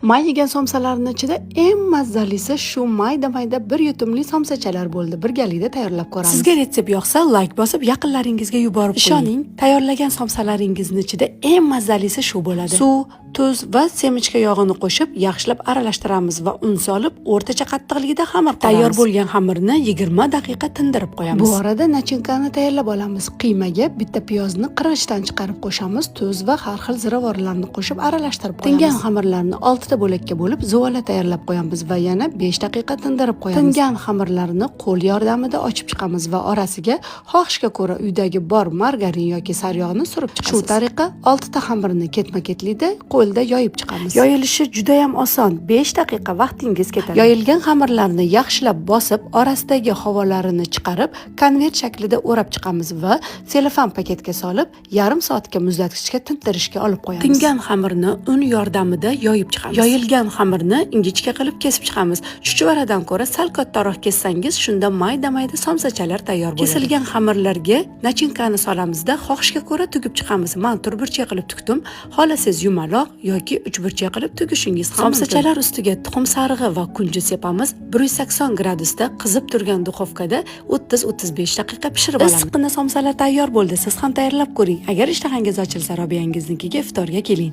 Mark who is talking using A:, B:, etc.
A: Man yegan somsalarni ichida eng mazzalisi shu mayda-mayda bir yutumli somsachalar bo'ldi. Birgalikda tayyorlab ko'ramiz. Sizga retsept yoqsa, layk bosib, yaqinlaringizga yuborib qo'ying. Ishoning, tayyorlagan somsalaringizni ichida eng mazzalisi shu bo'ladi. Suv, tuz va семечка yog'ini qo'shib, yaxshilab aralashtiramiz va un solib, o'rtacha qattiqligida xamir qilamiz. Tayyor bo'lgan xamirni 20 daqiqa tindirib qo'yamiz. Bu orada начинка ni tayyorlab olamiz. Qiymaga bitta piyozni qirg'ichdan chiqarib qo'shamiz, tuz va har xil ziravorlarni qo'shib aralashtirib qo'yamiz. Tingan xamirlarni 6 ta bo'lakka bo'lib, zuvala tayyorlab qo'yamiz va yana 5 daqiqa tindirib qo'yamiz. Tingan xamirlarni qo'l yordamida ochib chiqamiz va orasiga xohishga ko'ra uydagi bor margarin yoki saryog'ni surib chiqasiz. Shu tariqa 6 ta xamirni ketma-ketlikda qo'lda yoyib chiqamiz. Yoyilishi juda ham oson. 5 daqiqa vaqtingiz ketadi. Yoyilgan xamirlarni yaxshilab bosib, orasidagi havolarini chiqarib, konvert shaklida o'rab chiqamiz va selofan paketga solib, yarim soatga muzlatgichga tintirishga olib qo'yamiz. Tingan xamirni un yordamida yoyib chiqamiz. Yoyilgan xamirni ingichka qilib kesib chiqamiz. Chuchvaradan ko'ra sal kattaroq kessangiz, shunda mayda-mayda somsachalar tayyor bo'ladi. Kesilgan xamirlarga начинка ni solamizda, xohishga ko'ra tugib chiqamiz. Men to'rtburchak qilib tugdim. Xohlasangiz, yumaloq yoki uchburchak qilib tugishingiz ham mumkin. Somsachalar ustiga tuxum sarig'i va kunjut sepamiz. 180 gradusda qizib turgan duxovkada 30-35 daqiqa pishirib olamiz. Issiqqina somsalar tayyor bo'ldi. Siz ham tayyorlab ko'ring. Agar ishtahangiz ochilsa, Robiyangiznikiga iftorga keling.